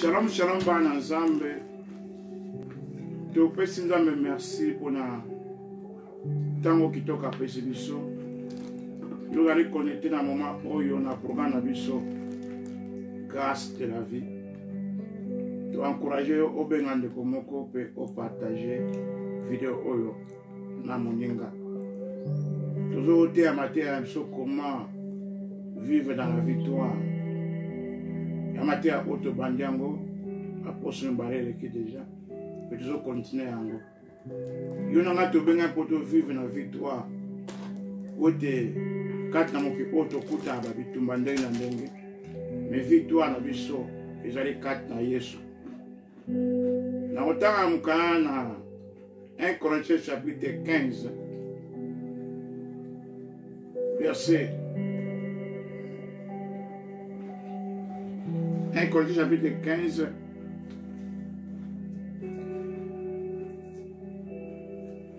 Shalom, shalom bana Nzambe. Topesi Nzambe merci mpona ntango kitoko apesi biso. Tozali connecte na moment oyo na programme na biso Grâce de la vie. To encourage yo obenga ndeko moko mpe opartage video oyo na moninga. Tozoteya mateya na biso comment vivre dans la victoire. Ya mateya oyo tobandi yango aposo mibale eleki deja mpe tozokontinue yango. Yo na ngai tobengaki mpo tovivre na victoire po ete kati na mokili oyo tokutana ba bitumba ndenge na ndenge, mais victoire na biso ezali kati na Yesu. Na kotanga mokanda na 1 Corinthiens chapitre 15 verset 1 Corinthiens chapitre 15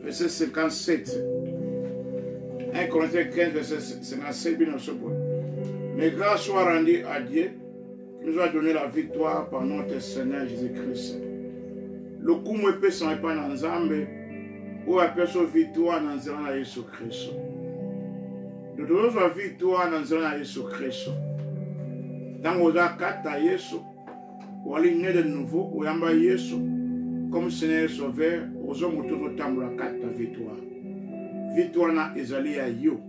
verset 57 1 Corinthiens 15 verset 57 bino sobo. Mais grâce soit rendue à Dieu qui nous a donné la victoire par notre Seigneur Jésus-Christ. Lokumu epesama epai na Nzambe oyo apesa victoire na nzela na Yesu Kristo. Tozozwa victoire na nzela na Yesu Kristo. Ntango oza kati na Yesu, wali né de nouveau, oyamba Yesu comme Seigneur et Sauveur, ozo moto ozotambola kati na victoire. Victoire na ezali ya yo.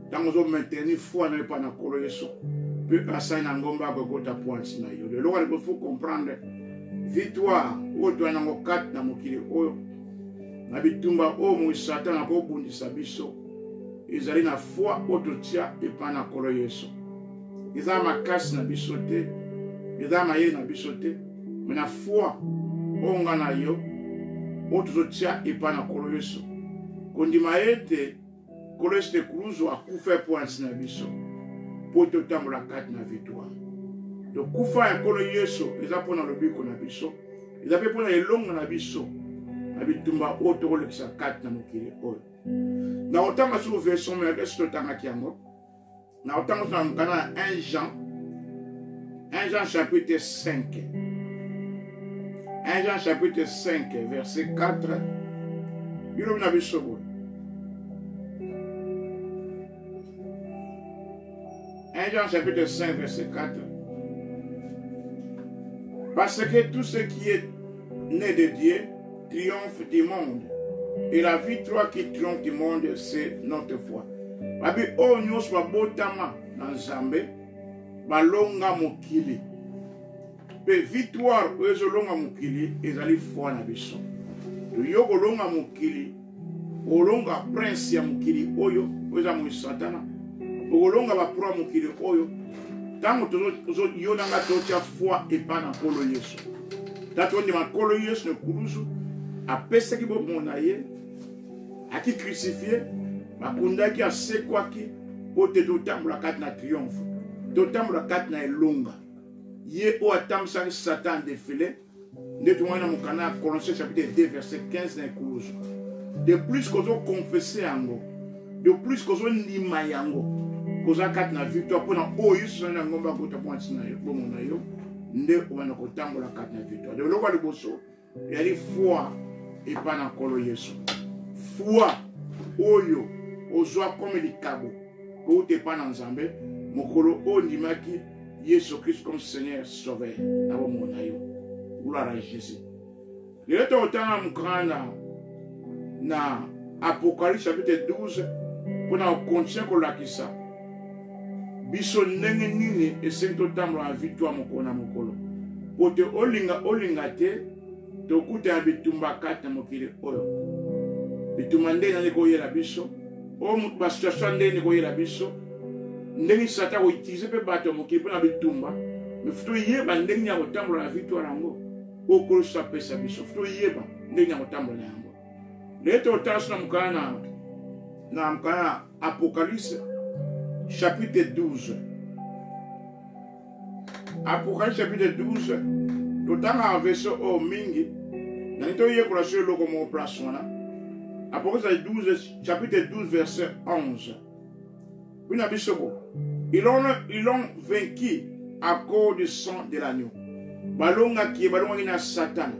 Ntango ozo maintenir foi na yo epai na Nkolo Yesu, mpe asali na ngomba akokota pointe na yo. Lelo wana faut comprendre victoire oyo toya nango kati na mokili oyo na bitumba oyo moi Satan akobundisa biso ezali na foi oyo totia epai na Nkolo Yesu. Eza makasi na biso te, eza mayele na biso te, me na foi oyo nga na yo oyo tozotia epai na Nkolo Yesu, kondima ete Nkolo Yesu te kuluzu akufa mpo na ntina na biso mpo totambola kati na victoire. Tokufa ya Nkolo Yesu eza mpo na lobiko na biso, eza mpe mpo na elonga na biso na bitumba oyo tokolekisa kati na mokili oyo. Na kotanga soki version moko esi totangaki yango, na kotanga na mokanda ya 1 Jean, 1 Jean chapitre 5, 1 Jean chapitre 5 verset 4, bilobi na biso boye. 1 Jean chapitre 5 verset 4. Parce que tout ce qui est né de Dieu triomphe du monde. Et la victoire qui triomphe du monde, c'est notre foi. Babi oyo nyonso babotama na Nzambe balonga mokili. Mpe victoire oyo ezolonga mokili ezali foi na biso. Yo kolonga mokili, olonga prince ya mokili oyo, oyo eza moi Satana, okolonga bapro ya mokili oyo ntango yo na nga totya foi epai na Nkolo Yesu. Tata ondima Nkolo Yesu na ekulusu apesaki bomoi na ye, aki crucifie, bakundaki, asekwaki mpo te totambola kati na triomphe, totambola kati na elonga. Ye oyo atambwisaki Satan en defile nde tomoni na mokanda ya Colossiens chapitre 2 verset 15 na ekulusu. De plus kozo confesse yango, de plus kozo ndima yango, koza kati na victoire mpo na oyo Yesu azali na ngomba akota mpo na ntina yo bomoi na yo nde obanda kotambola kati na victoire. Eloko ya liboso ezali foi epai na Nkolo Yesu, foi oyo ozwa comme likabo kouta epai na Nzambe mokolo oyo ondimaki Yesu Christ comme Seigneur Sauveur na bomoi na yo. Gloire à Jésus. Lelo tokotanga mokanda na Apocalypse chapitre 12 mpo na kokontinue kolakisa biso ndenge nini esengi totambola na victoire mokolo na mokolo mpo te olinga olinga te tokutana bitumba kati na mokili oyo. Bitumba ndenge nani ekoyela biso, oyo basituation ndenge nini ekoyela biso, ndenge Satan akoutilize mpe bato ya mokili mpo na bitumba. Me fo toyeba ndenge nini ya kotambola na victoire yango oyo Nkolo Yesu apesa biso. Fo toyeba ndenge nini ya kotambola na yango. Lelo totala so na mokanda na mokanda na Apocalypse chapitre 12. Apocalypse chapitre 12 totangaka verset oyo mingi nangi toyekola so eloko moko place wana. Apocalypse 12 chapitre 12 verset 11 bino biso bo. Ils l'ont vaincu à cause du sang de l'agneau. Balongaki ye, balongaki na Satana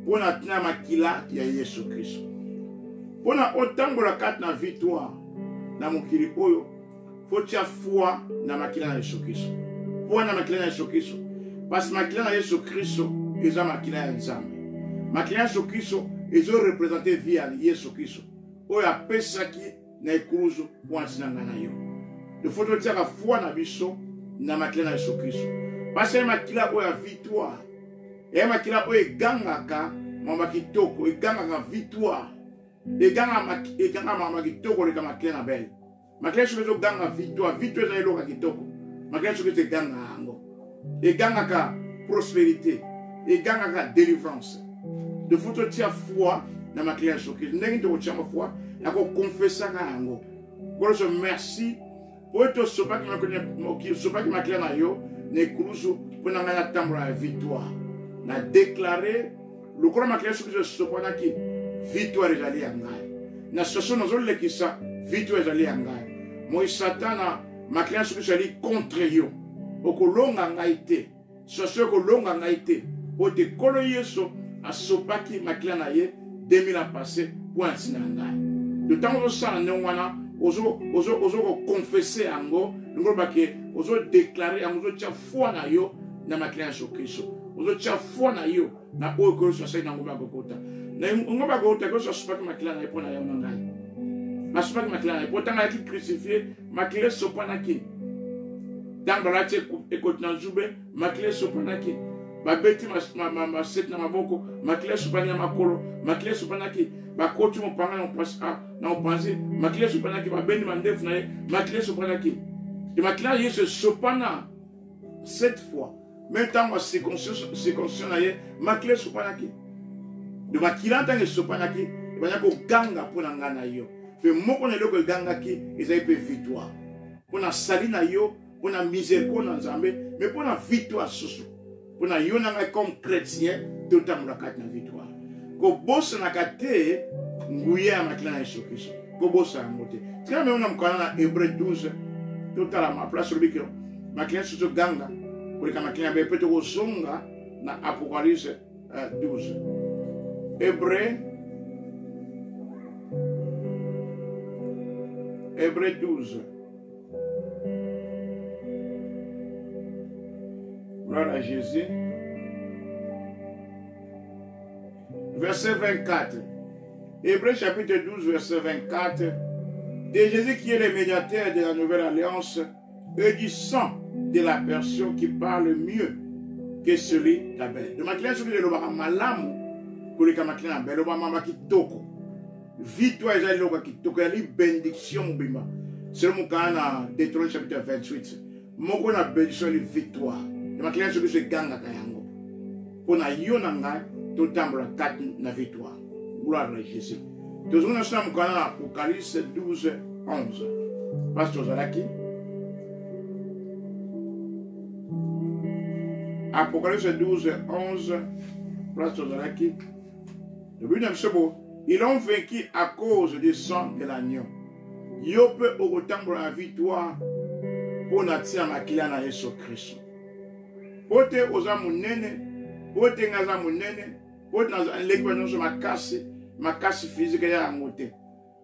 mpo na ntina ya makila ya Yesu Kristo. Mpo na otambola kati na victoire na mokili oyo, faut tia foi na makila na Yesu Kristo. Mpo na makila na Yesu Kristo, parce que makila na Yesu Kristo eza makila ya Nzambe. Makila ya Yesu Kristo ezo représenter vie ya Yesu Kristo oyo apesaki na ekuluzu mpo na ntina ngai na yo. Il faut totiaka foi na biso na makila na Yesu Kristo. Parce que makila oyo ya victoire, ya makila oyo egangaka mama kitoko, egangaka victoire, egangaka mama kitoko koleka makila na bele. Makila soki ezoganga victoire, victoire eza eloko ya kitoko. Makila soki egangaka yango, egangaka prosperité, egangaka délivrance. De faut totia foi na makila ya Yesu Kristo. Ndenge nini tokotia foi? Na kokonfesaka yango. Nkolo merci po ete osopaki makila na yo na ekulusu mpo na ngai natambola na victoire. Na deklare lokola makila Yesu Kristo esopanaki, victoire ezali ya ngai. Na situation nazolekisa, victoire ezali ya ngai. Moi Satana, makila Yesu Kristo ezali contre yo, okolonga ngai te. Situation ekolonga ngai te, mpo te Nkolo Yesu asopaki makila na ye 2000 ans passé mpo na ntina na ngai. To ntango ozosala ndenge wana, ozokokonfese yango, lingo oloba ke ozodeklare yango, ozotia foi na yo na makila ya Yesu Kristo, ozotia foi na yo na oyo Nkolo Yesu asali na ngomba ya Golgotha. Na ngomba ya Golgotha, Nkolo Yesu asopaki makila na ye mpo na yo na ngai. Asopaki makila na ye mpo ntango ayaki crucifie, makila esopanaki. Ntango balati ekoti na nzube, makila esopanaki. Babeti masete na maboko, makila esopani na makolo, makila esopanaki. Bakoti mopanga na mopanzi, makila esopanaki. Babendi mandefu na ye, makila esopanaki. E makila ya Yesu esopana sept fois. Meme ntango ya circoncision na ye, makila esopanaki. Donc makila ntango esopanaki, ebandaki koganga mpo na ngai na yo. Mpe moko na eloko egangaki ezali mpe victoire mpo na sali na yo, mpo na miséricorde na Nzambe, mais mpo na victoire susu mpo na yo na ngai comme chrétien, totambola kati na victoire. Kobosanaka te nguya ya makila na Yesu Kristo, kobosana yango te. Tika meme na mokanda na Hébreu 12, totala ma place olobi ke makila Yesu toganga koleka makila ya Abel, mpe tokozonga na Apocalypse 12. Hébreu 12. Gloire à Jésus. Verset 24. Hébreu chapitre 12, verset 24. De Jésus qui est le médiateur de la nouvelle alliance et du sang de la personne qui parle mieux que celui d'Abel. De makila soki elobaka malamu koleka makila na Abel, elobaka mama kitoko. Victoire eza eloko ya kitoko, ezali bénédiction mobimba. Selon mokanda na Deutéronome chapitre 28, moko na bénédiction ezali victoire. De makila soki biso egangaka yango mpo na yo na ngai totambola kati na victoire. Gloire à Jésus. Tozongi na biso na mokanda na Apocalypse 12 11. Place tozalaki Apocalypse 12 11, place tozalaki. Lobi na biso bo, ils l'ont vaincu à cause du sang de l'agneau. Yo mpe okotambola na victoire mpo na ntina makila na Yesu Kristo. Mpo te oza monene, mpo te ngai aza monene, mpo te naleki ba nyonso makasi, makasi fizike ya yango te.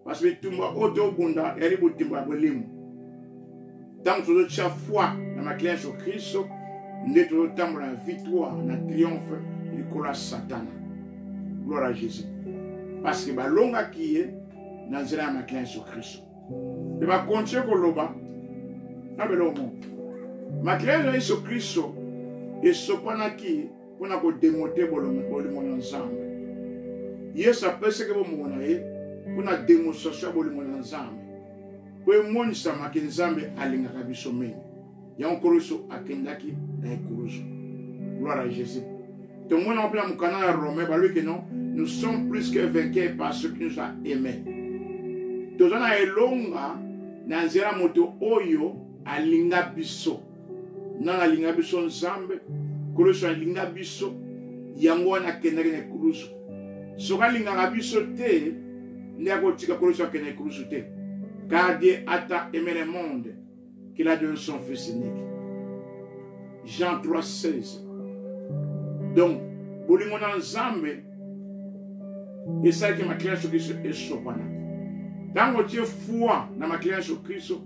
Parce que bitumba oyo tobunda ezali botumba ya bolimo. Ntango tozotia foi na makila ya Yesu Kristo, nde tozotambola na victoire, na triomphe likolo ya Satana. Gloire à Jésus. Parce que balongaki ye na nzela ya makila ya Yesu Kristo. Mpe bakontinue koloba na beloko moko. Makila ya Yesu Kristo esopanaki mpo na kodemote bolingo na Nzambe. Yesu apesaki bomoko na ye mpo na demonstration ya bolingo na Nzambe, mpo emonisamaki Nzambe alingaka biso mingi. Yango Nkolo Yesu akendaki na ekulusu. Gloire à Jésus. Tomona mpe na mokanda ya Romain balobi ke non, nous sommes plus que vainqueurs par ce qui nous a aimés. Toza na elonga na nzela moto oyo alinga biso. Nani alinga biso? Nzambe. Nkolo Yesu alinga biso, yango wana akendaki na ekulusu. Soki alingaka biso te, nde akotika Nkolo Yesu akende na ekulusu te. Car Dieu a tant aimé le monde. qu'il a donné son fils unique. Jean 3, 16. Donc, bolingo na Nzambe esalaki makila ya Yesu Kristo esopana. Ntango otie foi na makila ya Yesu Kristo,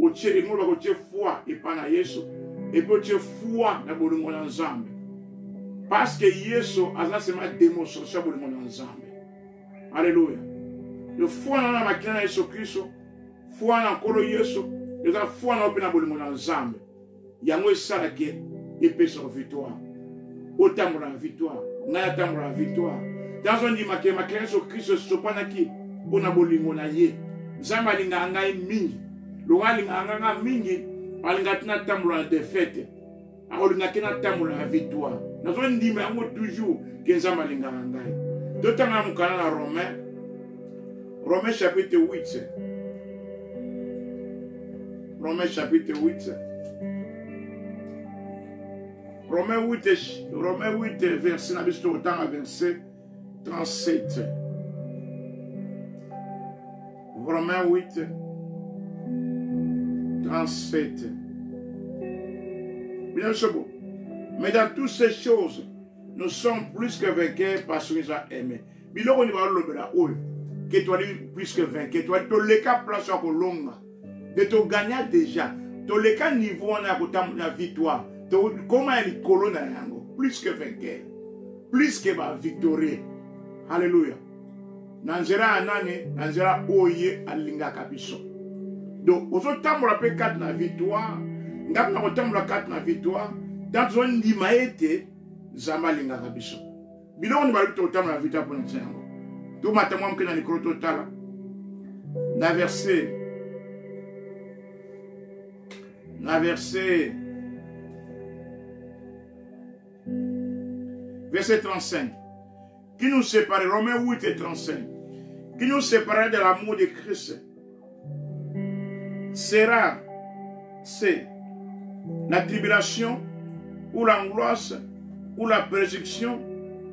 otie elingi koloba otie foi epai na Yesu, epuis otie foi na bolingo na Nzambe. Parce que Yesu aza sema démonstration ya bolingo na Nzambe. Alléluia. Le foi na makila na Yesu Kristo, foi na Nkolo Yesu, eza foi na yo mpe na bolingo na Nzambe. Yango esalaki epesa victoire. Otambola na victoire. Ngai atambola na victoire. Ntango ondima ke makila Yesu Kristo esopanaki mpo na bolingo na ye. Nzambe alingaka ngai mingi. Lokola alingaka ngai mingi, alingaka te natambola na defaite. Akolinga te natambola na victoire. Nazondima yango toujours ke Nzambe alingaka ngai. Totanga na mokanda na Romain, Romain chapitre 8. Romains chapitre 8. Romains 8, Romains 8 verset na biso tokotanga verset 37. Romains 8 37. Bien sûr. Mais dans toutes ces choses, nous sommes plus que vainqueurs parce qu'il nous a aimés. Biloko ni balobela oyo que toi plus que vainqueur, toi toleka place ya kolonga. De to gagna déjà. Toleka niveau wana ya kotambola na victoire. Tokoma ya likolo na yango plus que vainqueur. Plus que ba victorieux. Alléluia. Na nzela ya nani? Na nzela oyo ye alingaka biso. Donc ozotambola mpe kati na victoire, ngai mpe nakotambola kati na victoire, ntango tozondima ete Nzambe alingaka biso. Biloko nini balobi tokotambola na victoire mpo na ntina yango? Tomata mwa moke na likolo totala na verset na verset verset 35 qui nous sépare Romains 8 et 35 qui nous séparera de l'amour de Christ sera c'est la tribulation ou l'angoisse ou la persécution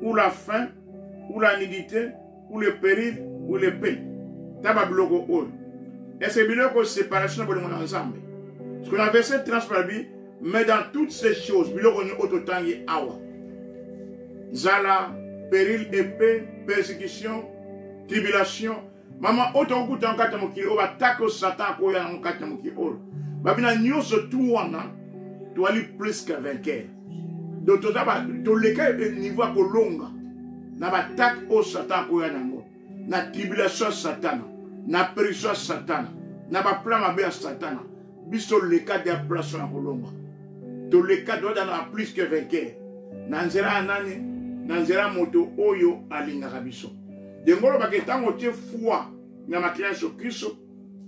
ou la faim ou la nudité ou le péril ou l'épée. Taba biloko oyo. Est-ce que biloko séparation bolingo na Nzambe? Parce que na verset 30 balobi, mais dans toutes ces choses, biloko nini oyo totangi awa. Zala, péril, épée, persécution, tribulation, Mama oyo tokokuta yango kati na mokili oyo batake oyo Satan akoya yango kati na mokili oyo babina nyonso tu wana toali plus que vainqueur. Donc toza toleka niveau ya kolonga na batake oyo Satan akoya na yango, na tribulation ya Satana, na pression ya Satana, na baplan mabe ya Satana. Biso toleka deya place ya kolonga, toleka toza na plus que vainqueur na nzela ya nani? Na nzela ya moto oyo alingaka biso. Ndenge olobaka ntango otie foi na makila ya Yesu Kristo,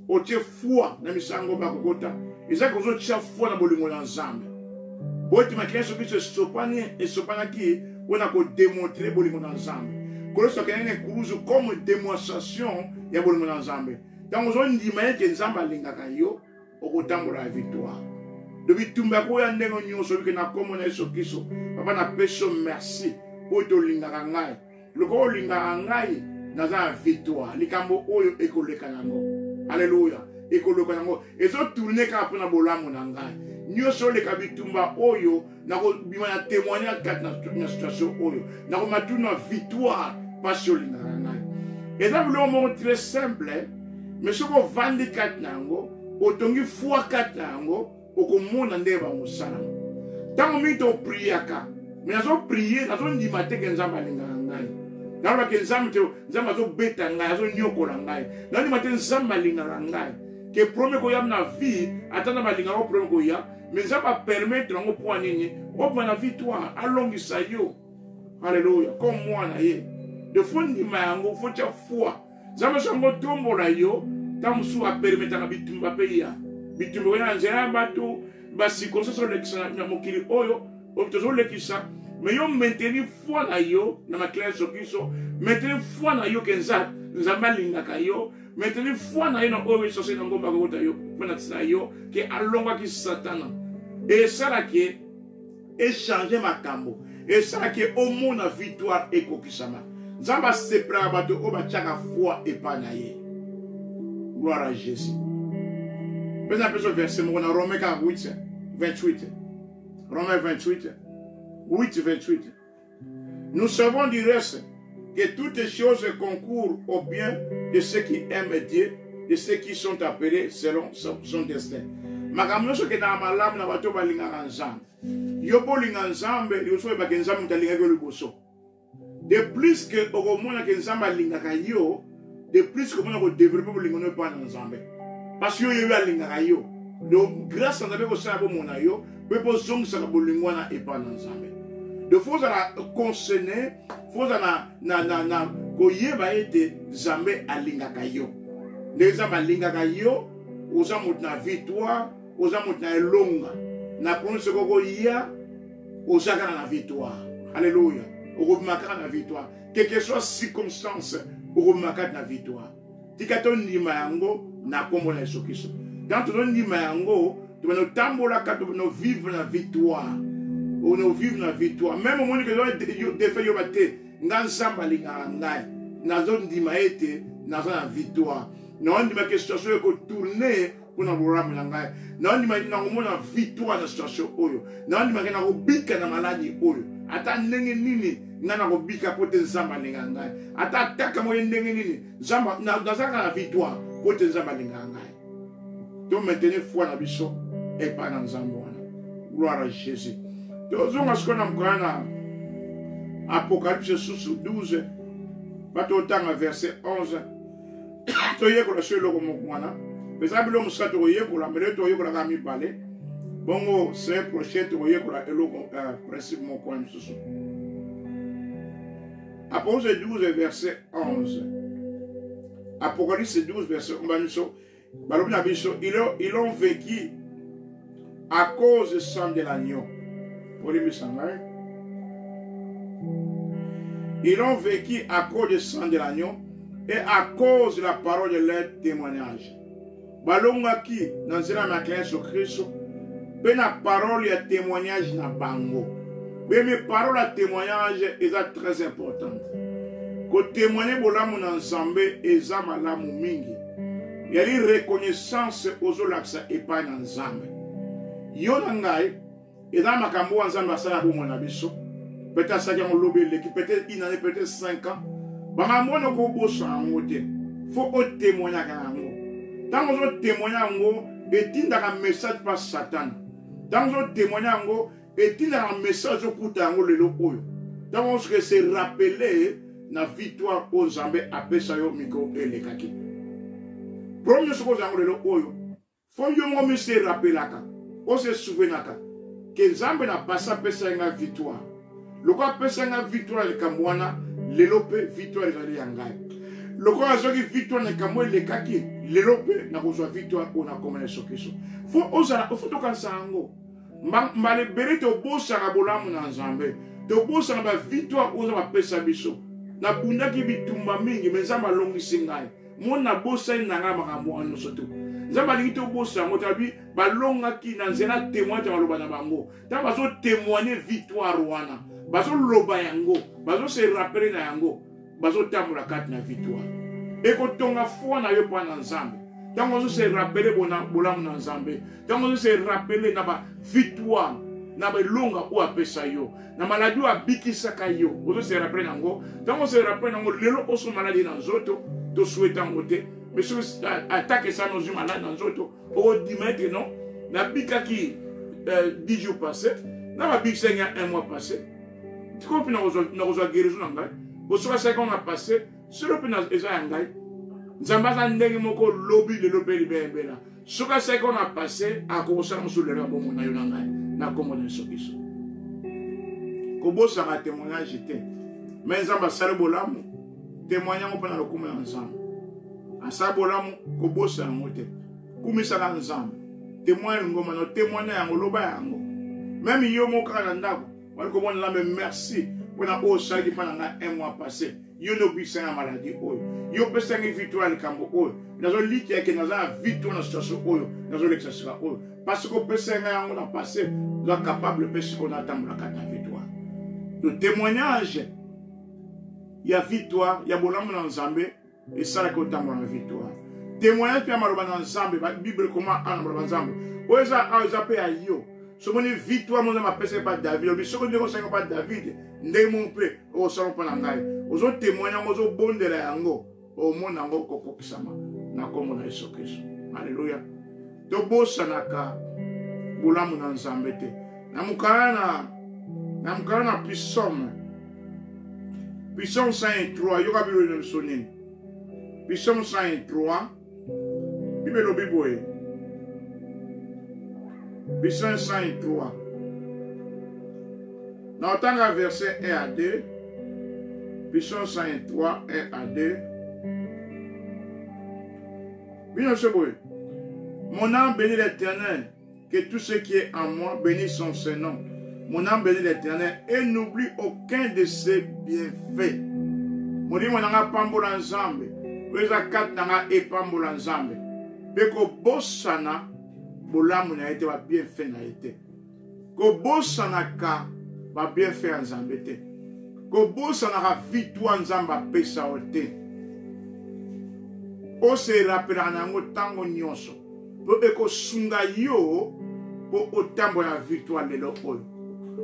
otie foi na misango bakokota, eza kozotia foi na bolingo na Nzambe. Boyete makila ya Yesu Kristo esopani esopanaki mpo na kodemontre bolingo na Nzambe. Koloso akendaki na ekuluzu comme demonstration ya bolingo na Nzambe. Ntango ozondima ete Nzambe alingaka yo, okotambola ya victoire. Do bitumba ekoya ndenge nyonso, obike na nkombo na Yesu Kristo. Papa, napesi yo merci mpo ete olingaka ngai. Lokola olingaka ngai, naza na victoire. Likambo oyo ekoleka nango. Alléluia. Ekoleka nango. Ezotourne kaka mpo na bolamu na ngai. Nyonso oleka bitumba oyo, nakobima na témoignage kati na situation oyo. Nakobima tuna victoire mpasi olingaka ngai. Eza biloko moko très simple, mais soki ovandi kati na yango, otongi foi kati na yango, okomona ndenge bakosala. Ntango mingi topriaka, me nazoprie, nazondima te ke Nzambe alingaka ngai. Naloba ke Nzambe te, Nzambe azobeta ngai, azonyokola ngai. Nandima te Nzambe alingaka ngai. Ke problème ekoya na vie, ata Nzambe alingaka yo problème ekoya, mais Nzambe apermettre yango mpo nini? Obima na victoire, alongisa yo. Alléluia, comme mwana ye. De faut ndima yango, faut tia foi. Nzambe soki yango tombola yo, ntango mosusu apermetaka bitumba mpe ya bitumba ekoya na nzela ya bato, bacirconstance olekisa na mokili oyo, oyo tozolekisa, mais yo maintenir foi na yo na makila ya Yesu Kristo, maintenir foi na yo ke Nzambe alingaka yo, maintenir foi na yo na oyo Yesu asali na ngomba akokota yo mpo na ntina yo ke alongaki Satana. Esalaki echange makambo, esalaki omona victoire ekokisama. Nzambe asepelaka bato oyo batiaka foi epai na ye. Gloire à Jésus. Pesa biso verset moko na Romains kaka 8 28. Romains 28 8 28. Nous savons du reste que toutes choses concourent au bien de ceux qui aiment Dieu, de ceux qui sont appelés selon son destin. Makambo nyonso ekendaka malamu na bato balingaka Nzambe. Yo mpo olinga Nzambe, liboso oyebaka Nzambe moto alingaki yo liboso. De plus que okomona ke Nzambe alingaka yo, de plus que okomona kodevelope bolingo no epai na Nzambe. Parce que yo oyebi alingaka yo. Donc grâce na Nzambe ekosala bomoi na yo mpe mpo ozongisaka bolingo wana epai na Nzambe. Donc faut ozala concerné, faut ozala na, na, na, na koyeba ete Nzambe alingaka yo. Ndenge Nzambe alingaka yo, oza moto na victoire, oza moto na elonga. Na promesse okoya oza kaka na victoire. Alléluia. Okobima kaka na victoire. Quelle que soit circonstance, okobima kaka na victoire. Tika tondima yango na nkombo na Yesu Kristo. Ntango tozondima yango, tobanda kotambolaka, tobanda vivre na victoire. Ono vivre na victoire. Même omoni ke defe yoba te, nga Nzambe alingaka ngai. Nazondima ete naza na victoire. Naondima ke situation ekotourne mpo na bolamu na ngai. Naondima ete nakomona victoire na situation oyo. Naondima ke nakobika na maladi oyo. Ata ndenge nini ngai nakobika mpo te Nzambe alingaka ngai. Ata ataka moye ndenge nini, Nzambe nazalaka na victoire mpo te Nzambe alingaka ngai. To maintenir foi na biso epai na Nzambe wana. Gloire à Jésus. Tozonga sikoyo na mokanda na Apocalypse susu 12 bato otanga verset 11 toyekola so eloko moko wana eza biloko mosusu tokoyekola mele toyekolaka mibale bongo semaine prochaine tokoyekola eloko euh, principe moko wana mosusu. Apocalypse 12 verset 11. Apocalypse 12 verset 11 biso balobi na biso ils ont vécu à cause du sang de l'agneau. Olimbisa ngai. Ils ont vécu à cause du sang de l'agneau et à cause de la parole de leur témoignage. Balongaki na nzela ya makila Yesu Kristo mpe na parole ya témoignage na bango. Beme parole ya témoignage eza très importante. Kotémoigne bolamu na Nzambe eza malamu mingi. Yali reconnaissance ozolakisa epai na Nzambe. Yo na ngai eza makambo oyo Nzambe asala bomoi na biso. Peut-être asalaki yango lobi eleki, peut-être une année, peut-être 5 ans. Makambo wana okobosana yango te. Faut otémoignaka yango. Ntango ozotémoigne yango, etindaka message pa Satan. Ntango ozotémoigne yango, etindaka message okuta yango lelo oyo. Ntango ozoke se rappeler na victoire oyo Nzambe apesa yo mikolo elekaki. Problème nyonso okozwa yango lelo oyo, fo yo moko mi se rappelaka, ose souvenaka ke Nzambe na passé apesa nga victoire. Lokola apesa nga victoire na likambo wana, lelo mpe victoire ezali ya ngai. Lokola azwaki victoire na likambo elekaki, lelo mpe nakozwa victoire oyo nakoma na Yesu Kristo. Fo ozala, fo tokanisa yango. Mbala ebele tobosaka bolamu na Nzambe, tobosaka ba victoire oyo Nzambe apesa biso. Nabundaki bitumba mingi, me Nzambe alongisi ngai. Moni nabosani na ngai makambo wana nyonso te. Nzambe alingi tobosa yango te. Alobi balongaki na nzela témoignage ya maloba na bango. Ntango bazotémoigne victoire wana, bazoloba yango, bazose rappeler na yango, bazotambola kati na victoire. Ekotonga foi na yo mpo na Nzambe. Ntango ozose rappeler bolamu na Nzambe, ntango ozose rappeler na ba victoire, na belonga oyo apesa yo, na maladi oyo abikisaka yo, ozose rappeler yango. Ntango ozose rappeler yango, lelo oso maladi na nzoto, tosouhaite yango te, mais soki atake esana ozwi maladi na nzoto, okodima ete non, nabikaki 10 jours passé, na babikisaki nga un mois passé, sikoyo mpe nakozwa guérison na ngai, bosoki asalaki yango na passé, solo mpe eza ya ngai. Nzambe aza ndenge moko lobi lelo mpe libela. Soki asalaki yango na passé, akokosala mosusu lelo ya bomoi na yo na ngai, na kombo na Yesu Kristo. Kobosaka témoignage te, me Nzambe asali bolamu, témoigne yango mpo na lokumu ya Nzambe. Asali bolamu, kobosa yango te. Kumisaka Nzambe, témoigne ngoma na témoigne yango, loba yango. Même yo moko kaka na ndako, wali komona Nzambe merci mpo na oyo osalaki mpo na ngai un mois passé. Yo nde obikisa nga maladie oyo, yo opesaki victoire ya likambo oyo, nazolikia ke naza na victoire na situation oyo nazolekisa sika oyo, parce que opesaki ngai yango na passé, oza capable mpe sikoyo natambola kati na victoire. Le témoignage ya victoire ya bolamu na Nzambe esalaki otambola na victoire. Témoignage mpe ya maloba na Nzambe, ba Bible ekoma awa na maloba Nzambe. Oyo eza awa eza mpe ya yo. Somoni victoire moko Nzambe apesaki mpa David, olobi soki ndenge osalaki mpa David, ndenge moko mpe okosala mpo na ngai. Ozo témoigne yango, ozobondela yango, omona yango kokokisama na nkombo na Yesu Kristo. Aleluya. Tobosanaka bolamu na Nzambe te. Na mokala na na mokala na Psaume Psaume 103 yoka bilo na biso nini? Psaume 103 Bible elobi boye. Psaume 103 Na otanga verset 1 à 2 Psaume 103 1 à 2 Bino biso boye. Mon âme bénit l'Éternel, que tout ce qui est en moi bénisse son Saint-Nom. Mon âme bénit l'Éternel et n'oublie aucun de ses bienfaits. Molimo na nga pambola Nzambe, oyo eza kati na nga epambola Nzambe. Mpe kobosana bolamu na ye te, ba bienfaits na ye te. Kobosanaka ba bienfaits ya Nzambe te. Kobosanaka victoire Nzambe apesa yo te. Ose rappelaka na yango ntango nyonso mpo ekosunga yo mpo otambola na victoire lelo oyo.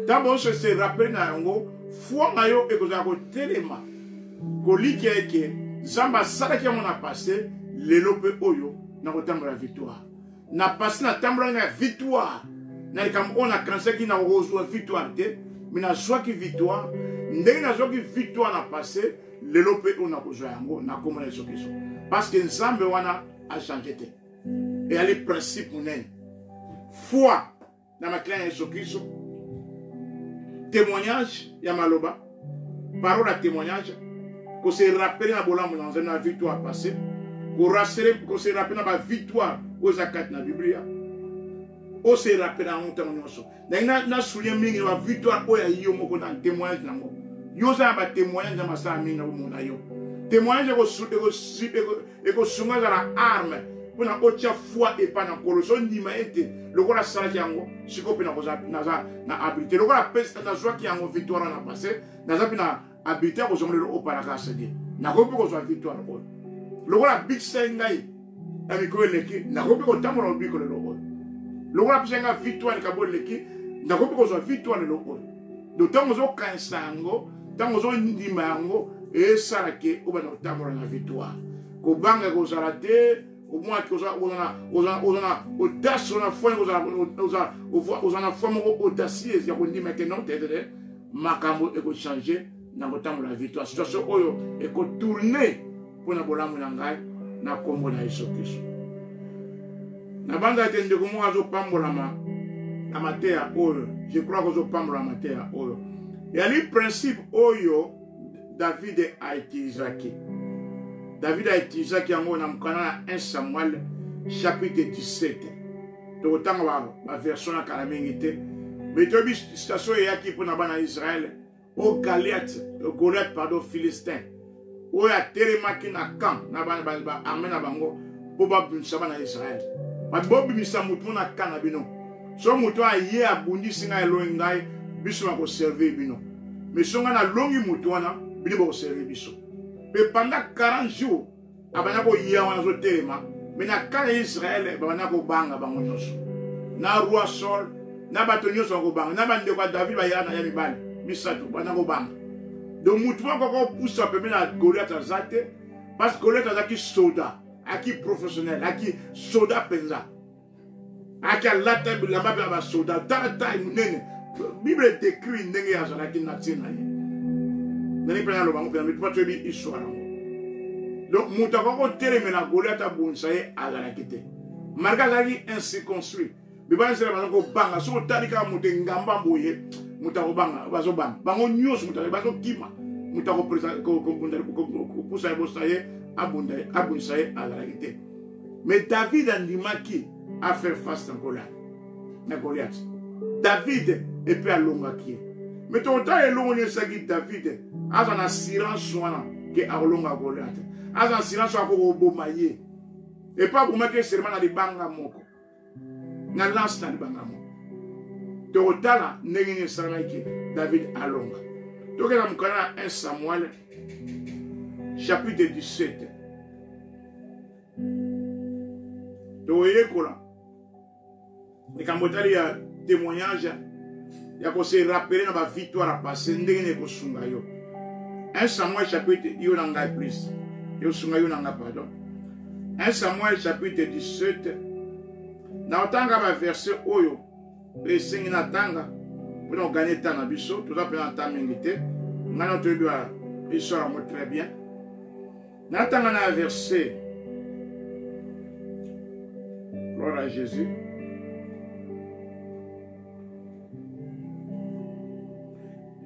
Ntango nyonso se rappeler na yango, foi na yo ekozala kotelema kolikia eke Nzambe asalaki yango na passé, lelo mpe oyo nakotambola victoire. Na passé natambolaki na victoire na likambo oyo nakanisaki nakozwa victoire te, me nazwaki victoire. Ndenge nazwaki victoire na passé, lelo mpe oyo nakozwa yango na kombo na Yesu Kristo, parce que Nzambe wana achange te. Eyali principe monene, foi na makila ya Yesu Kristo, témoignage ya maloba, parole ya témoignage, kose rappeler na bolamu na Nzambe na victoire passée, kose rappeler na ba victoire oyo eza kati na Biblia, ose rappeler yango ntango nyonso. Ndenge na souligne mingi na ba victoire oyo ya yo moko na témoignage nango. Yo oza na ba témoignage na masala mingi na bomoi na yo. Témoignage ekosunga ezala arme mpona otya foi epai na Nkolo. So ndima ete lokola asalaki yango, sikoyo mpe naza na habilité, lokola apesa nazwaki yango victoire na passé, naza mpe na habilité ya kozonga lelo oyo par la grâce de Dieu nakoki mpe kozwa victoire oyo. Lokola abikisaki ngai na mikolo eleki, nakoki mpe kotambola lobiko lelo oyo. Lokola apesaki ngai victoire likambo eleki, nakoki mpe kozwa victoire lelo oyo. Donc ntango ozokanisa yango, ntango ozondima yango, esala ke obanda kotambola na victoire. Kobanga ekozala te, omwaki oza na audace, oza na foi, oza na foi moko audacieuse ya kondima ete non te te, makambo ekochange na kotambola na victoire. Situation oyo ekotourne mpo na bolamu na ngai na nkombo na Yesu Kristo. Nabanza ete ndeko moko azopambolama na mateya oyo, je crois kozopambolama mateya oyo. Eyali principe oyo David autilisaki. David autilisaki yango na mokanda na 1 Samuel chapitre 17. Tokotanga ba, ba version na kala mingi te. Mais toyebi situation eyaki mpo na bana ya Israël. O Goliath, Goliath pardon, Philistin. Oyo atelemaki na camp na ba, ba, ba armée na bango mpo babimisa bana ya Israël. Bobimisa moto moko na camp na bino. So moto aye abundisi ngai elongi ngai, biso nakoservir bino. Mais so ngai nalongi moto wana, bino bokoservir biso. Mpe pendant 40 jours abanda koya wana azotelema, me na camp ya Israël babanda kobanga bango nyonso. Na roi Saul, na bato nyonso bakobanga, na bandeko ya David baya na ya mibali misato banda kobanga. Donc moto moko akopusa pembeni na Goliath aza te, parce que Goliath azalaki soda, aki professionnel, aki soda mpenza. Aki alata bilamba mpe ya basoda, tala taille monene. Bible décrit ndenge azalaki na ntina ye. Ndenge mpe naloba yango mpenza, mpo toyebi histoire yango. Donc moto akoki kotelemela Goliath abundisa ye azalaki te. Malgré azalaki incirconcis, bibala nzela baza kobanga. Soki otali kaka moto engamba boye, moto akobanga, bazobanga bango nyonso, moto bazokima, moto akopusa ye bosa ye abundisa ye azalaki te. Mais David andimaki a faire face na Goliath. Na Goliath. David epe alongaki ye. Mais tokotala elongo nini esalaki David aza na assurance wana ke akolonga Goliath. Aza na assurance wana akokoboma ye. Epe abomaki ye seulement na libanga moko. Na lance na libanga moko. Tokotala ndenge nini esalamaki ke David alonga. Tokenda mokanda na 1 Samuel chapitre 17. Toyekola likambo etali ya témoignage ya kose rappeler na bavictoire ya passé ndenge nini ekosunga yo. 1 Samuel chapitre yo na ngai plus ekosunga yo na ngai pardon. 1 Samuel chapitre 17 na otanga baverse oyo esengi natanga mpona koganye temps na biso, toza mpenza na temps mingi te, ngai na toyebi ba histoire yango très bien. Natanga na verset, gloire à Jésus.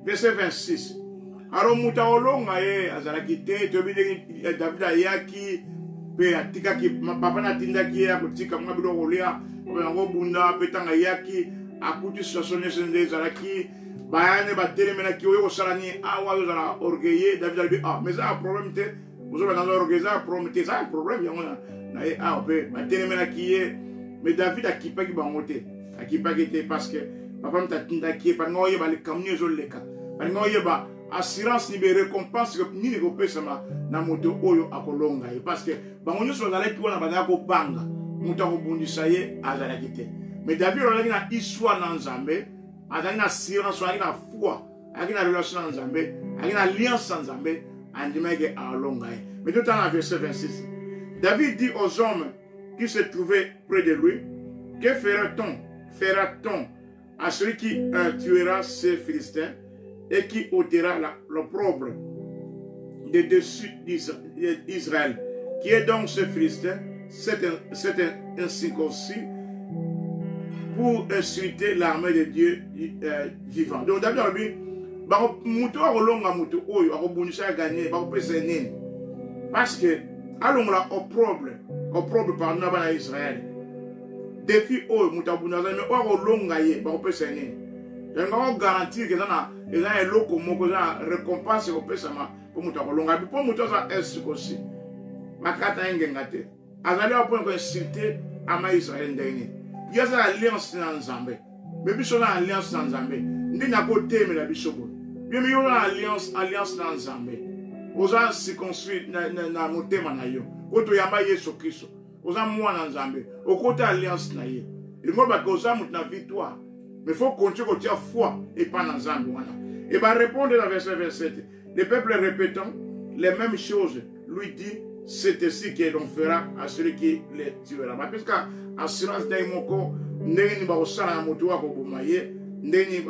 Verset 26. Alors moto akolonga ye azalaki te, toyebi ndenge David ayaki mpe atikaki papa na atindaki ye akotika mwa biloko kolia yango bunda, mpe ntango ayaki akuti situation nyonso nde ezalaki, bayane batelemelaki oyo kosala nini awa, ozala orgueilleux. David alobi ah mais eza ya problème te, ozoba naza orgueilleux, eza ya problème te, eza ya problème yango na ye awa, mpe batelemelaki ye. Mais David akipaki bango te, akipaki te parce que papa moto atindaki ye, balinga oyeba likambo nini ezoleka, balinga oyeba assurance ni be récompense nini ekopesama na moto oyo akolonga ye, parce que bango nyonso bazalaki wana bazalaki kobanga moto akobundisa ye azalaki te. Mais David azalaki na histoire na Nzambe, azalaki na assurance, azalaki na foi, azalaki na relation na Nzambe, azalaki na alliance na Nzambe, andimaki alonga ye. Mais totala na verset 26, David dit aux hommes qui se trouvaient près de lui, que fera-t-on fera-t-on à celui qui tuera ces Philistins et qui ôtera l'opprobre de dessus d'Israël? Qui est donc ce Philistin, cet incirconcis, pour insulter l'armée de Dieu vivant? Donc David alobi, moto akolonga moto oyo akobundisa ya gagner, bakopesa ye nini? Parce que alongola opprobre, opprobre pardon, na bana ya Israël. Défi oyo moto abunda azali, mais oyo akolonga ye bakopesa ye nini? Yango akogarantir ke eza na eloko moko, eza na récompense ekopesama mpo moto akolonga. Mpo moto aza incirconcis, bakata ye ngenga te, azali awa mpona koinsulte ama Israël ndenge nini? Ye aza na alliance na Nzambe, mais biso na alliance na Nzambe ndenge akotemela biso boye? Bien, yo na alliance na Nzambe, oza circoncis na motema na yo, po toyamba Yesu Kristo, oza mwana Nzambe, okota alliance na ye, elingo bake oza moto na victoire, mais faut continuer kotia foi epai na Nzambe wana. Et ba répondre na verset 27, le peuple répétant les mêmes choses lui dit, c'est ainsi que l'on fera à celui qui les tuera. Bapesaka assurance ndenge moko, ndenge nini bakosala na moto oyo akoboma ye, ndenge nini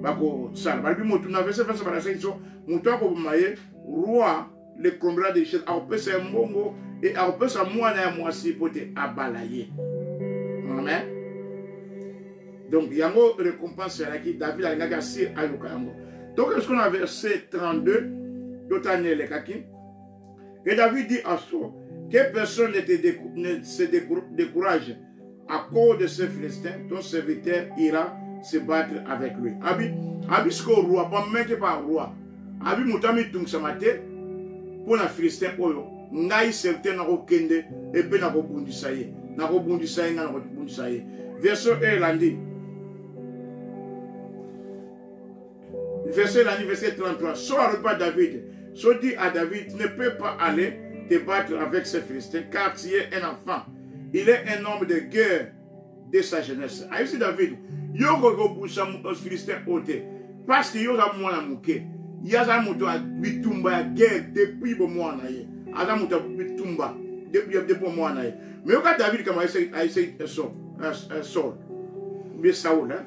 bakosala. Balobi motu na verset 27, balakisaki biso moto akoboma ye, roi le comblera de richesse, akopesa ye mbongo e akopesa mwana ya mwasi po te abala ye. Amen. Donc yango récompense ezalaki, David alingaki asir ayoka yango. Donc est-ce qu'on a verset 32, totani elekaki. Et David dit à Saul, que personne ne se décourage à cause de ce Philistin, ton serviteur ira se battre avec lui. Abi, abi siko roi, pas meke pa roi. Abi moto amitungisama te mpo na Philistin oyo, ngai serviteur nakokende epe nakobundisa ye, nakobundisa ye, ngai nakobundisa ye. Verset oyo elandi, verset elandi, verset 33, Saul alobi pa David, Saul dit à David, tu ne peux pas aller te battre avec ces Philistins, car tu es un enfant. Il est un homme de guerre de sa jeunesse. Ayebisi David, yo okoki kobundisa Philistin oyo te, parce que yo oza mwana moke. Ye aza moto ya bitumba ya guerre depuis bomwana na ye. Aza moto ya bitumba depuis bomwana na ye. Mais yoka David kama ayebisi Saul, bien Saul, hein?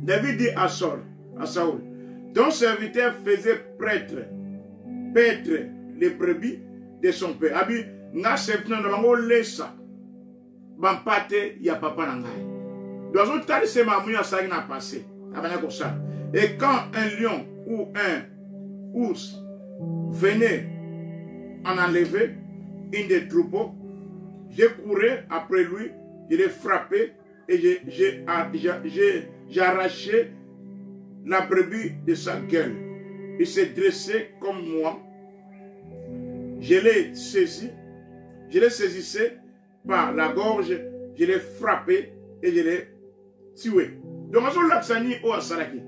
David dit à Saul, à Saul, ton serviteur faisait paître les brebis de son père. Abi, nga serviteur na bango lesa bampate ya papa na ngai. Donc azotalisa makambo nini asalaki na passé, abandaki kosala. Et quand un lion ou un ours venait en enlever une des troupeaux, je courais après lui, je l'ai frappé et j'ai arraché la brebis de sa gueule. Il s'est dressé comme moi. Je l'ai saisi, je l'ai saisissé par la gorge, je l'ai frappé et je l'ai tué. Donc, azolakisa nini oyo asalaki,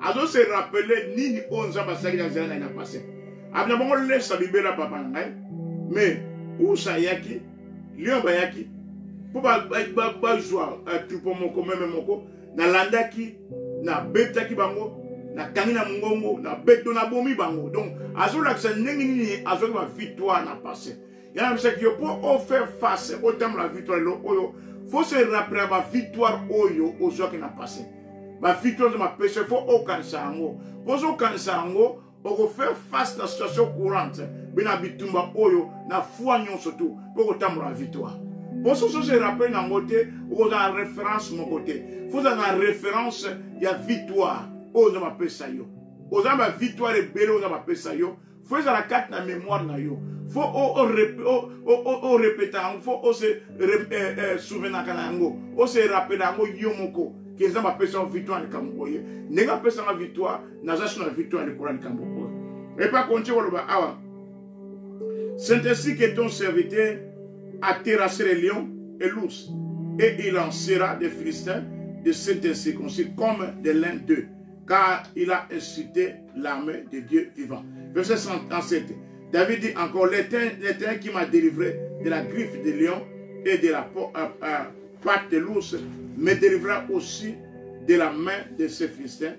azo se rappeler nini oyo Nzambe asalaki na nzela na ye na passé. Abina bango lesa bibela papa na ngai, mais Ours ayaki, lion bayaki mpo bazwa troupeau moko meme moko. Nalandaki, nabetaki bango, nakangi na mongongo, nabeto, nabomi bango. Donc azolakisa ndenge nini azwaki ba victoire na passé. Yana bisaki yo mpo o faire face, otambola victoire lelo oyo, faut se rappeler ba victoire oyo ozwaki na passé. Ba victoire ozo mapesa, faut okanisa yango. Mpo ozokanisa yango, oko faire face na situation courante mpe na bitumba oyo na foi nyonso tu mpo kotambola na victoire. Mpo soki ose rappele na yango te, okozala na référence moko te. Faut ozala na référence ya victoire oyo Nzambe apesa yo. Oza na ba victoire ebele oyo Nzambe apesa yo, faut ezala kati na mémoire na yo, faut orepeta yango, faut ose souvenaka na yango, ose rappela yango yo moko ke Nzambe apesa yo victoire na likambo boye. Ndenge apesanga victoire, naza so na victoire likolo ya likambo oyo. Epe akonti koloba awa, c'est ainsi que ton serviteur a terrassé les lions et l'ours, et il en sera des Philistins de cet incirconcis comme de l'un d'eux, car il a insulté l'armée de Dieu vivant. Verset 137, David dit encore, l'Éternel qui m'a délivré de la griffe des lions et de la patte de l'ours me délivrera aussi de la main de ces Philistins.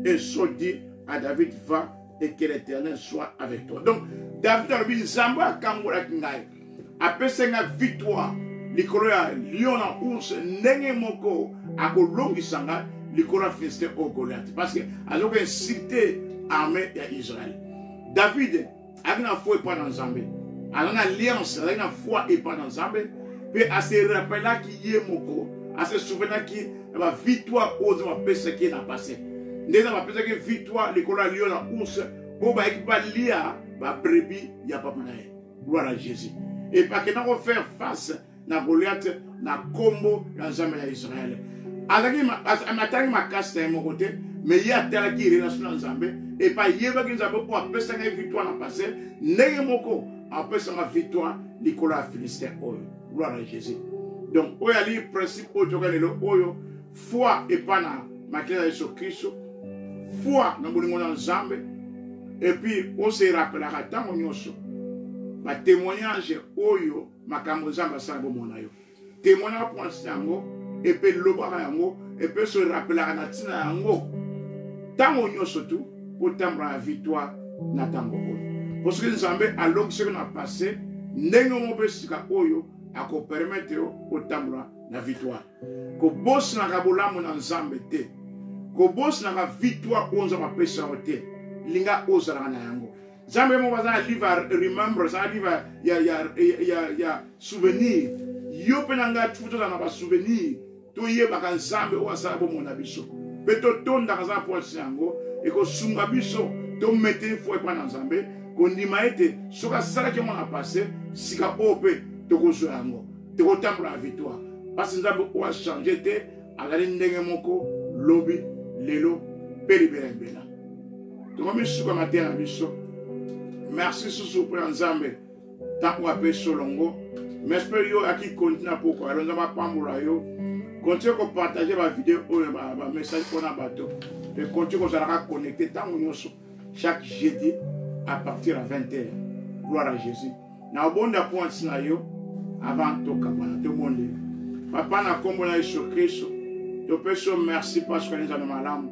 Et Saul dit à David, va et que l'Éternel soit avec toi. Donc, David a dit, Nzambe akangolaki ngai, apesi nga victoire likolo ya lion na ours, ndenge moko akolongisa nga likolo ya Philistin oyo Goliath, parce que azoki insulter armée ya Israël. David azalaki na foi epai na Nzambe, azalaki na alliance, azalaki na foi epai na Nzambe, mpe ase rappelaki ye moko, ase souvenaki na ba victoire oyo Nzambe apesaki ye na passé. Ndenge Nzambe apesaki victoire likolo ya lion na ours oyo bayaki balia ba brebis ya papa na ye. Gloire à Jésus. Et pa akenda ko faire face na Goliath na kombo ya Nzambe ya Israël. Azalaki atangi makasi na ye moko te, mais ye atalaki relation na Nzambe, et pa ayebaki Nzambe oyo apesaka ye victoire na passé, ndenge moko apesaka victoire likolo ya Philistin oyo. Gloire à Jésus. Donc oyo ali principe oyo toka lelo oyo, foi epa na makila ya Yesu Kristo, foi na bolingo na Nzambe, et puis on se rappelaka ntango nyonso ba témoignage oyo makambo Nzambe asala bomoi na yo. Témoignage mpo na ntina yango, epe lobaka yango, epe se rappelaka na ntina yango ntango nyonso tu mpo otambola na victoire na ntango oyo. Mpo soki Nzambe alongisaki na passé, ndenge moko mpe sika oyo akopermettre yo otambola na victoire. Kobosanaka bolamu na Nzambe te, kobosanaka victoire oyo Nzambe apesa yo te, linga ozalaka na yango. Nzambe moko aza na livre ya remembrance, aza na livre ya souvenir. Yo mpe na ngai tufu tozala na ba souvenir, toyebaka Nzambe oyo asala bomoi na biso, mpe totondaka Nzambe mpo asala yango. Ekosunga biso tometeli foi epai na Nzambe, kondima ete soki asalaki yango na passé, sika oyo mpe tokozwa yango, tokotambola na victoire. Parce Nzambe oyo achange te, azali ndenge moko lobi, lelo mpe libela libela. Tokomi suka mateya na biso. Merci susu mpo na Nzambe ntango apesi olongo. Merci mpe yo aki kontina poko alo Nzambe apambola yo. Continue kopartage ba video oyo, ba message mpo na bato, mpe continue kozalaka connecté ntango nyonso chaque jeudi à partir ya 20 heures. Gloire à Jésus. Na obonda mpo ntina yo avant tokabwana, tobondela. Papa, na nkombo na Yesu Kristo, topesi yo merci parce que Nzambe malamu.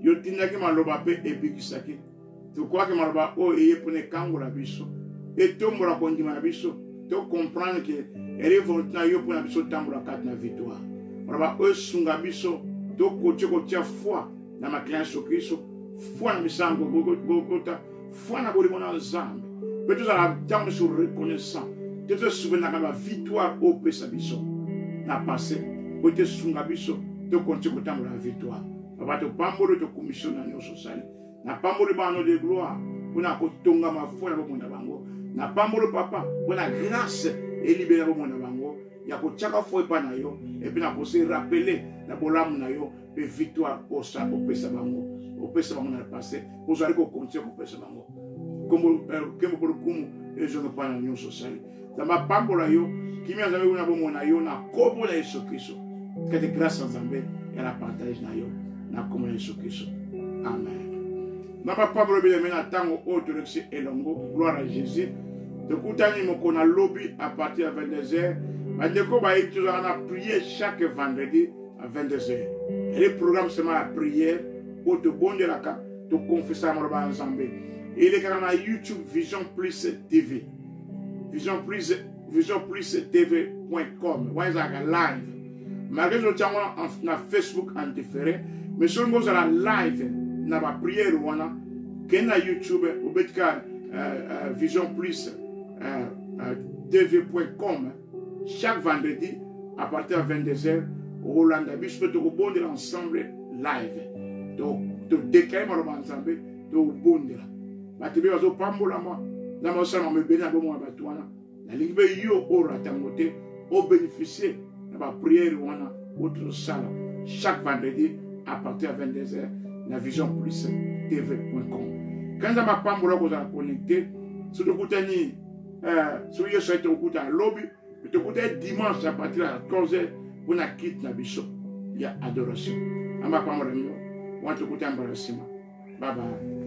Yo tindaki maloba mpe ebikisaki. Tokwaki maloba oyo eye mpona ekangola biso, etombola kondima na biso, to comprendre que eri volonté na yo mpona biso tambola kati na victoire. Maloba oyo esunga biso tokoki kotia foi na makila ya Yesu Kristo, foi na misango Golgotha, foi na bolingo na Nzambe, mpe tozala ntango nyonso reconnaissant, te tosouvenaka ba victoire oyo opesa biso na passé, po tesunga biso tokonti kotambola na victoire. Papa, topamboli, tokumisi yo na nyonso osali. Napamboli bana de gloire mpona kotongama foi na bomoi na bango. Napamboli papa mpona grâce elibela bomoi na bango ya kotiaka foi epai na yo, epuis na kose rappeler na bolamu na yo mpe victoire osa opesa bango, opesa bango na passé, ozali kokontinue kopesa bango. Nkembo mpo lokumu ezonga epai na nyonso osali. Nzambe apambola yo, kimia Nzambe kuna bomoi na yo na kombo na Yesu Kristo. Kati grâce ya Nzambe ya na partage na yo na kombo na Yesu Kristo. Amen. Nzambe apambola bino na ntango oyo tolekisi elongo. Gloire à Jésus. Tokutani mokolo na lobi à partir ya 22h. Bandeko bayebi tozalaka na prière chaque vendredi à 22h. Ele programme seulement ya prière oyo tobondelaka, tokonfesaka maloba ya Nzambe. Elekaka na YouTube Vision Plus TV. Vision Plus Vision Plus TV.com. Wana ezalaka live. Malgré totia yango na Facebook en différé, mais soki ozala live na ba prière wana, kende na YouTube obetika Vision Plus tv.com chaque vendredi à partir ya 22h okolanda biso mpe tokobondela ensemble live. Todeklare maloba ya Nzambe, tokobondela bato mpe bazopambolama. Nzambe azosala mama ebele na bomoi ya bato wana. Nalingi mpe yo orata yango te, obénéficie na bapriere wana oyo tozosala chaque vendredi à partir ya 22h na Vision Plus tv.com. Ka Nzambe apambola kozala connecté. Soki tokutani, soki Yesu aye, tokokutana lobi. Tokutani dimanche à partir ya 14h mpona kite na biso ya adoration. Nzambe apambola bino. Wana tokutani mbala nsima. Bye bye.